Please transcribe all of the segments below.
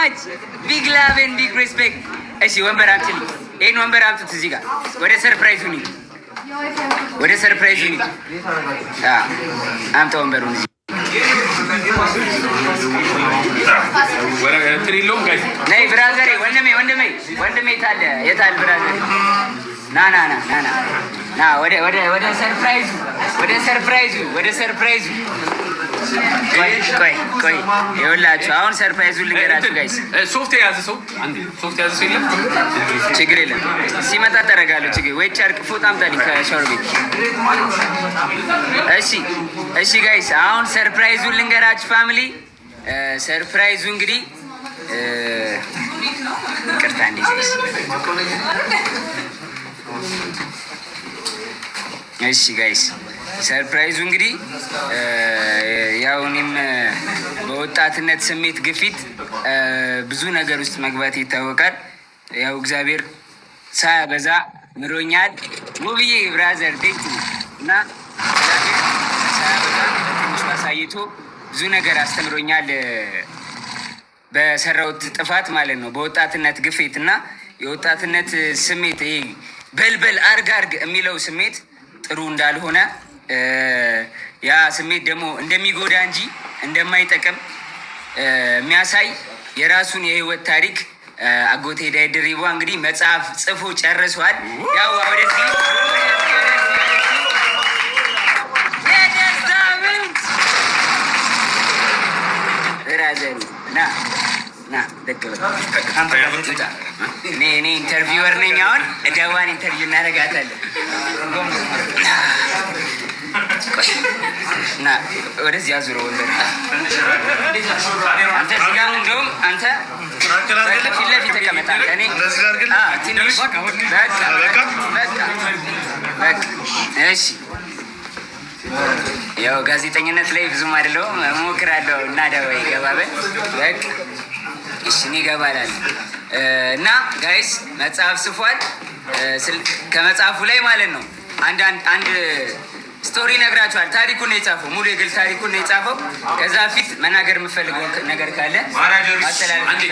much. Big love and big respect። እሺ፣ ወንበር አምጪልኝ። ይሄን ወንበር አምጡት እዚህ ጋር። ወደ surprise ኡ እንሂድ። ወደ surprise ኡ እንሂድ። አምጣ ወንበሩን እዚህ። ነይ brother ኤ፣ ወንድሜ፣ ወንድሜ፣ ወንድሜ፣ የታለ፣ የታል brother ኤ? ና ና ና ና ና ና፣ ወደ surprise ኡ፣ ወደ surprise ኡ፣ ወደ surprise ኡ። ቆይ ቆይ ቆይ፣ ይኸውላችሁ አሁን surprise ኡን ልንገራችሁ guys። ሶፍት የያዘ ሰው፣ ሶፍት የያዘ ሰው የለም። ችግር የለም፣ ሲመጣ ጠረጋለሁ። ችግር ወይ ጨርቅ ፎጣ አምጣልኝ ከሻወር ቤት። እሺ እሺ guys፣ አሁን surprise ኡን ልንገራችሁ family። Surprise ኡ እንግዲህ፣ ይቅርታ እንዴ guys። እሺ guys፣ surprise ኡ እንግዲህ ያው እኔም በወጣትነት ስሜት ግፊት ብዙ ነገር ውስጥ መግባት ይታወቃል። ያው እግዚአብሔር ሳያበዛ ምሮኛል። ውብዬ brother thank እና እግዚአብሔር ሳያበዛ በትንሹ አሳይቶ ብዙ ነገር አስተምሮኛል። በሰራሁት ጥፋት ማለት ነው። በወጣትነት ግፊት እና የወጣትነት ስሜት፣ ይሄ በልበል አርግ አርግ የሚለው ስሜት ጥሩ እንዳልሆነ፣ ያ ስሜት ደግሞ እንደሚጎዳ እንጂ እንደማይጠቅም የሚያሳይ የራሱን የህይወት ታሪክ አጎቴ ዳዊት ድሪባ እንግዲህ መጽሐፍ ጽፎ ጨርሷል። ያው ወደዚህ የደስታ ምንጭ brother ኡ፣ ና ና ደቅ በል። እኔ interviewer ነኝ። አሁን ደዋን interview እናደርጋታለን። ና ወደዚህ አዙሮ ወንበር። አንተ እዚህ ጋር፣ እንደውም አንተ ፊት ለፊት ተቀመጥ። አንተ እኔ ትንሽ በቃ በቃ በቃ። እሺ፣ ያው ጋዜጠኝነት ላይ ብዙም አይደለሁም፣ እሞክራለሁ። እና ደወይ ገባበል በቃ። እሺ፣ እኔ እገባላለሁ። እና guys፣ መጽሐፍ ጽፏል። ከመጽሐፉ ላይ ማለት ነው አንድ አንድ story ነግራችኋል። ታሪኩን ነው የጻፈው፣ ሙሉ የግል ታሪኩን ነው የጻፈው። ከዛ ፊት መናገር የምፈልገው ነገር ካለ ማስተላለፍ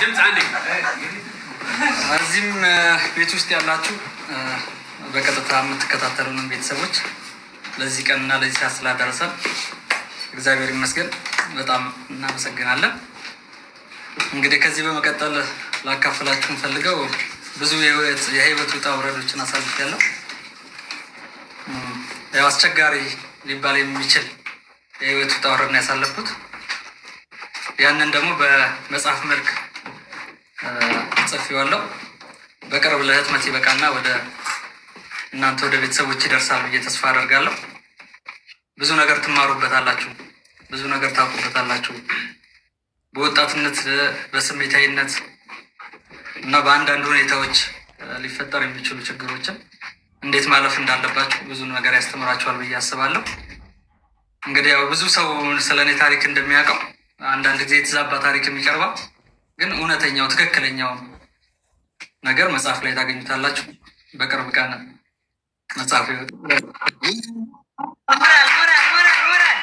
የምፈልገው። እዚህም ቤት ውስጥ ያላችሁ፣ በቀጥታ የምትከታተሉንም ቤተሰቦች ለዚህ ቀንና ለዚህ ሰዓት ስላደረሰን እግዚአብሔር ይመስገን፣ በጣም እናመሰግናለን። እንግዲህ ከዚህ በመቀጠል ላካፍላችሁ የምፈልገው ብዙ የህይወት ውጣ ውረዶችን አሳልፌያለሁ። ያው አስቸጋሪ ሊባል የሚችል የህይወት ውጣ ውረድ ነው ያሳለፍኩት። ያንን ደግሞ በመጽሐፍ መልክ ጽፌዋለሁ። በቅርብ ለህትመት ይበቃና ወደ እናንተ ወደ ቤተሰቦች ይደርሳል ብዬ ተስፋ አደርጋለሁ። ብዙ ነገር ትማሩበታላችሁ፣ ብዙ ነገር ታውቁበታላችሁ። በወጣትነት በስሜታዊነት እና በአንዳንድ ሁኔታዎች ሊፈጠር የሚችሉ ችግሮችን እንዴት ማለፍ እንዳለባችሁ ብዙ ነገር ያስተምራችኋል ብዬ አስባለሁ። እንግዲህ ያው ብዙ ሰው ስለ እኔ ታሪክ እንደሚያውቀው አንዳንድ ጊዜ የተዛባ ታሪክ የሚቀርባል፣ ግን እውነተኛው ትክክለኛው ነገር መጽሐፍ ላይ ታገኙታላችሁ። በቅርብ ቀን መጽሐፍ ይወጣል። ሞራል ሞራል ሞራል ሞራል።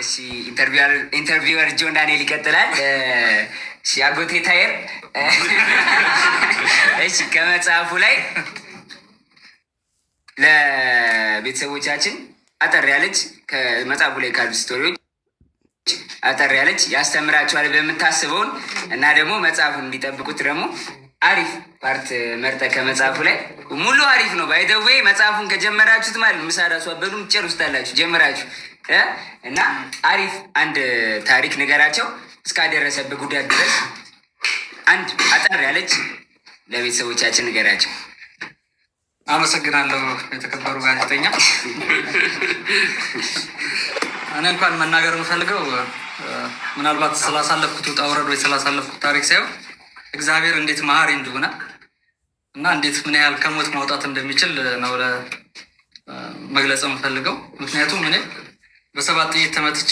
እሺ፣ interviewer ጆን ዳንኤል ይቀጥላል። እሺ፣ አጎቴ ታየር፣ እሺ፣ ከመጽሐፉ ላይ ለቤተሰቦቻችን አጠር ያለች፣ ከመጽሐፉ ላይ ካሉ story ዎች አጠር ያለች ያስተምራቸዋል በምታስበውን እና ደግሞ መጽሐፉን እንዲጠብቁት ደግሞ አሪፍ part መርጠህ ከመጽሐፉ ላይ። ሙሉ አሪፍ ነው። By the way፣ መጽሐፉን ከጀመራችሁት ማለት ምሳ ራሱ አበሉም ጨርሱታላችሁ ጀምራችሁ እና አሪፍ አንድ ታሪክ ንገራቸው እስካደረሰብህ ጉዳት ድረስ አንድ አጠር ያለች ለቤተሰቦቻችን ንገራቸው። አመሰግናለሁ የተከበሩ ጋዜጠኛ። እኔ እንኳን መናገር የምፈልገው ምናልባት ስላሳለፍኩት ውጣ ውረድ ወይ ስላሳለፍኩት ታሪክ ሳይሆን እግዚአብሔር እንዴት መሀሪ እንደሆነ እና እንዴት ምን ያህል ከሞት ማውጣት እንደሚችል ነው መግለጽ የምፈልገው። ምክንያቱም እኔ በሰባት ጥይት ተመትቼ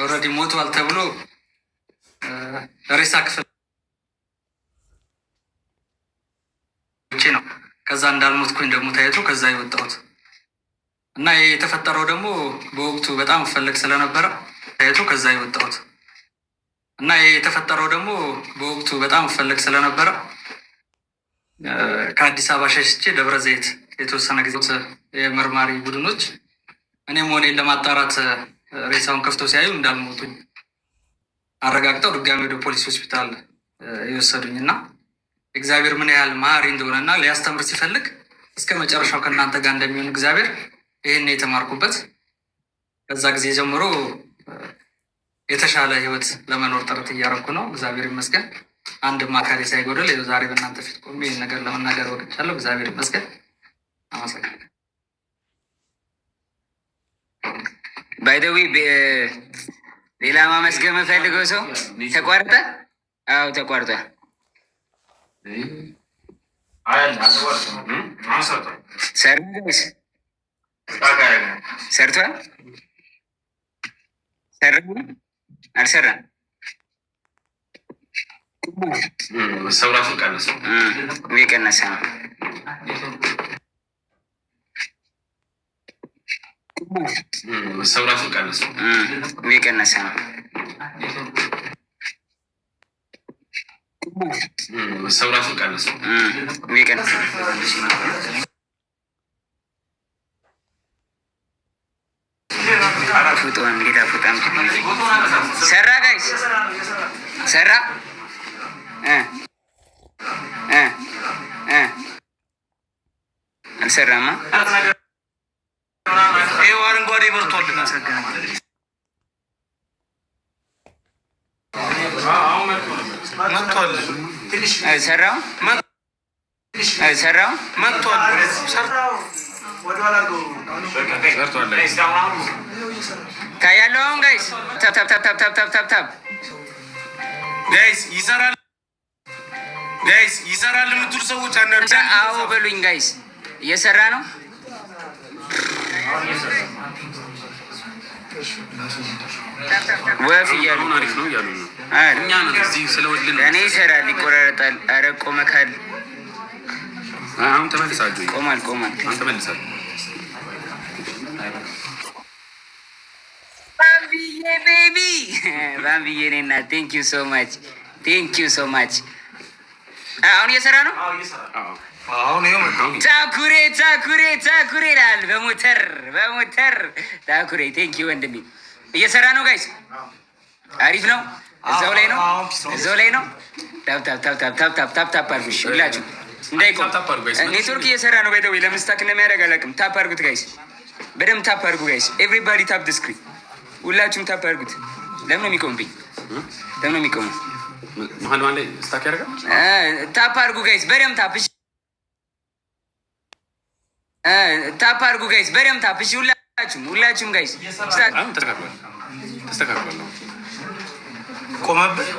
already ሞቷል ተብሎ ሬሳ ክፍል ነው። ከዛ እንዳልሞትኩኝ ደግሞ ታይቶ ከዛ የወጣሁት እና ይህ የተፈጠረው ደግሞ በወቅቱ በጣም እፈለግ ስለነበረ ታይቶ ከዛ የወጣሁት እና ይሄ የተፈጠረው ደግሞ በወቅቱ በጣም እፈለግ ስለነበረ ከአዲስ አበባ ሸሽቼ ደብረ ዘይት የተወሰነ ጊዜ የመርማሪ ቡድኖች እኔም ሆኔን ለማጣራት ሬሳውን ከፍተው ሲያዩ እንዳልሞቱኝ አረጋግጠው ድጋሚ ወደ ፖሊስ ሆስፒታል የወሰዱኝ እና እግዚአብሔር ምን ያህል መሀሪ እንደሆነ እና ሊያስተምር ሲፈልግ እስከ መጨረሻው ከእናንተ ጋር እንደሚሆን እግዚአብሔር ይህን የተማርኩበት። ከዛ ጊዜ ጀምሮ የተሻለ ህይወት ለመኖር ጥረት እያደረኩ ነው። እግዚአብሔር ይመስገን አንድም አካሌ ሳይጎድል ይኸው ዛሬ በእናንተ ፊት ቆሜ ይህን ነገር ለመናገር በቅቻለሁ። እግዚአብሔር ይመስገን። አመሰግናለሁ። By the way ሌላ ማመስገን የምፈልገው ሰው ተቋርጠ? አዎ ተቋርጧል። ሰራ? ሰርቷል? ሰራ? አልሰራም? ሰው ራሱ ቀነሰ። እየቀነሰ ነው። ሰው ራሱ ቀነሰ። እየቀነሰ ነው። ሰው ራሱ ቀነሰ። እየቀነሰ ፉጦን ሌላ ፉጣም ሰራ guys ሰራ እ እ እ አልሰራማ። ይኸው አረንጓዴ በርቷል። መጥቷል። ሰራው ሰራው መጥቷል። ሰርቷል። ታያለው አሁን guys tap tap tap tap tap tap tap። Guys ይሰራል፣ guys ይሰራል የምትሉ ሰዎች አንዳንድ አዎ በሉኝ guys፣ እየሰራ ነው። ወፍ እያሉ አሁን አሪፍ ነው እያሉ ነው። አረ፣ እኛ ነን እዚህ ስለወልን እኔ ይሰራል፣ ይቆራረጣል። አረ ቆመካል። አሁን ተመልሳል። ጆይ ቆማል፣ ቆማል። አሁን ተመልሳል። ባምቢዬ baby ባምቢዬ እኔ እናት thank you so much, thank you so much። አሁን እየሰራ ነው። አዎ አሁን ይኸው መጣ። ታኩሬ ታኩሬ ታኩሬ ይላል። በሞተር በሞተር ታኩሬ thank you ወንድሜ። እየሰራ ነው guys፣ አሪፍ ነው። እዛው ላይ ነው፣ እዛው ላይ ነው። Tap tap tap tap tap tap tap tap አድርጉ እሺ፣ ሁላችሁ እንዳይቆም። Tap tap አድርጉ guys። ኔትወርክ እየሰራ ነው። By the way ለምን stuck እንደሚያደርግ አላውቅም። Tap አድርጉት guys፣ በደንብ tap አድርጉ guys። Everybody tap the screen፣ ሁላችሁም tap አድርጉት። ለምን ነው የሚቆምብኝ? ለምን ነው የሚቆመው? መሀል መሀል ላይ stuck ያደርጋል። Tap አድርጉ guys፣ በደንብ tap። እሺ tap አድርጉ guys፣ በደንብ tap። እሺ ሁላችሁም ሁላችሁም guys። አሁን ተስተካክሏል፣ ተስተካክሏል። አሁን ቆመብህ።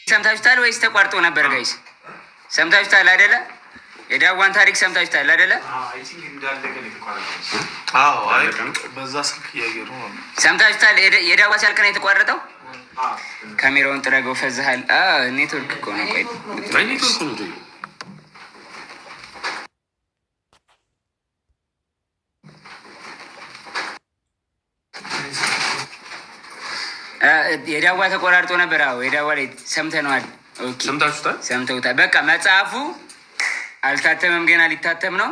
ሰምታችሁታል ወይስ ተቋርጦ ነበር guys? ሰምታችሁታል አይደለ? የዳዋን ታሪክ ሰምታችሁታል አይደለ? አዎ፣ አይ በዛ ስልክ እያየሩ ነው። ሰምታችሁታል። የዳዋ ሲያልቅ ነው የተቋረጠው። ካሜራውን ጥረገው ፈዝሃል። ኔትወርክ እኮ ነው። ቆይ አይ ኔትወርኩ ነው ጆይ። የዳዋ ተቆራርጦ ነበር። አዎ የዳዋ ላይ ሰምተነዋል። Okay ሰምታችሁታል? ሰምተውታል። በቃ መጽሐፉ አልታተመም፣ ገና ሊታተም ነው።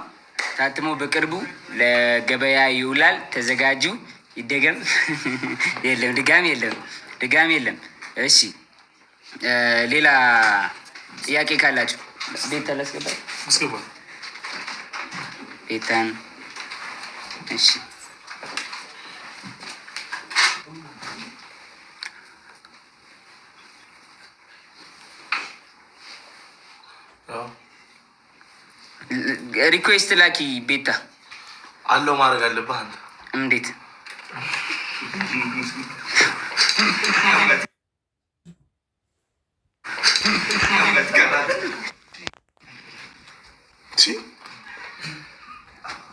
ታትሞ በቅርቡ ለገበያ ይውላል። ተዘጋጁ። ይደገም የለም፣ ድጋሚ የለም፣ ድጋሚ የለም። እሺ ሌላ ጥያቄ ካላችሁ ቤታ ላስገባ። አስገባ። ቤታን እሺ አዎ። Request ላኪ ቤታ። አለው ማድረግ አለብህ አንተ። እንዴት?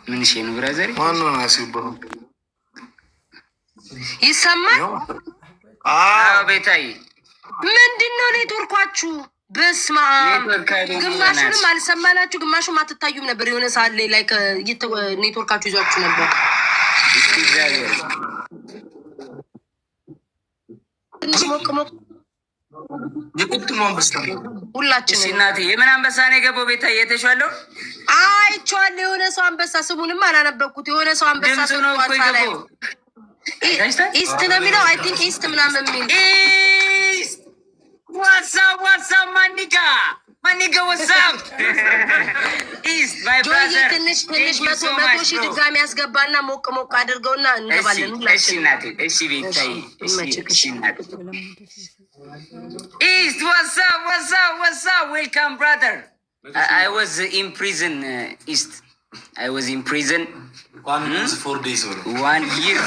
ምን ሼ ነው brother? ማነው ነው ያስገባው? ይሰማል? አዎ ቤታዬ። ምንድን ነው ኔትወርኳችሁ? በስመ አብ። ኔትወርክ አይደለም። ግማሹንም አልሰማናችሁ፣ ግማሹም አትታዩም ነበር። የሆነ ሰዓት ላይ like ኔትወርካችሁ ይዟችሁ ነበር። እስኪ እግዚአብሔር ትንሽ ሞቅ ሞቅ የቅድሙ አንበሳ ነው። እሺ ሁላችንም እናቴ፣ የምን አንበሳ ነው የገባው? ቤታዬ የተሻለው አይቼዋለሁ። የሆነ ሰው አንበሳ፣ ስሙንም አላነበብኩት። የሆነ ሰው አንበሳ ድምፁ ነው እኮ ሰጥቷል ሳላይ የገባው። አይታችሁታል? ኢስት ነው የሚለው፣ I think ኢስት ምናምን የሚል። ኢስት፣ what's up, what's up, my nigga, my nigga, what's up ኢስት my ጆዬ brother? ትንሽ ትንሽ 100,000 ድጋሚ ያስገባና ሞቅ ሞቅ አድርገውና እንገባለን እሺ ሁላችንም። እናቴ፣ እሺ ቤታዬ፣ እሺ። ይመችህ። እሺ እናቴ። ኢስት፣ what's up, what's up, what's up? Welcome, brother. I was in prison. ኢስት, I was in prison. 1 month 4 days ብሎ One year.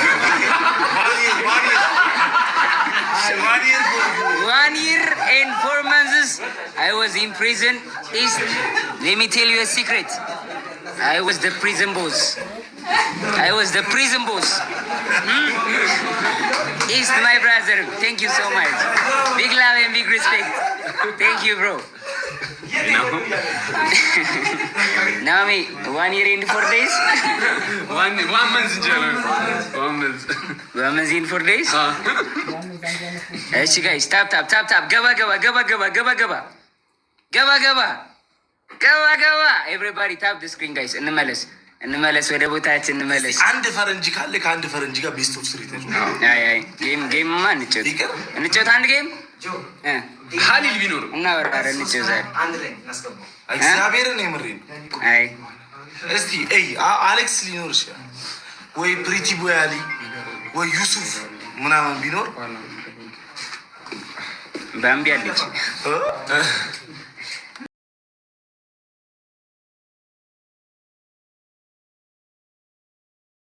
1 year. 1 year and 4 months I was in prison. East, let me tell you a secret. I was the prison boss. I was the prison boss. East, my brother, thank you so much. Big love and big respect. Thank you, bro. Naomi, 1 year and 4 days? 1 month እንጂ አለ፣ 1 month. 1 month and 4 days? እሺ guys, tap tap tap tap። ገባ ገባ ገባ ገባ ገባ ገባ ገባ ገባ ገባ ገባ። Everybody tap the screen, guys። እንመለስ፣ እንመለስ፣ ወደ ቦታችን እንመለስ። አንድ ፈረንጅ ካለ ከአንድ ፈረንጅ ጋር best of three ተጫወት። አይ አይ፣ game game ማ እንጫወት። ይቅር። እንጫወት አንድ game። ሀሊል ቢኖር እናወራለን፣ እንጫወት ዛሬ። እግዚአብሔርን የምሬን። አይ። እስቲ እይ፣ አሌክስ ሊኖር ይችላል ወይ ፕሪቲ ቦያሊ ወይ ዩሱፍ ምናምን ቢኖር። ባምቢ አለች። እ?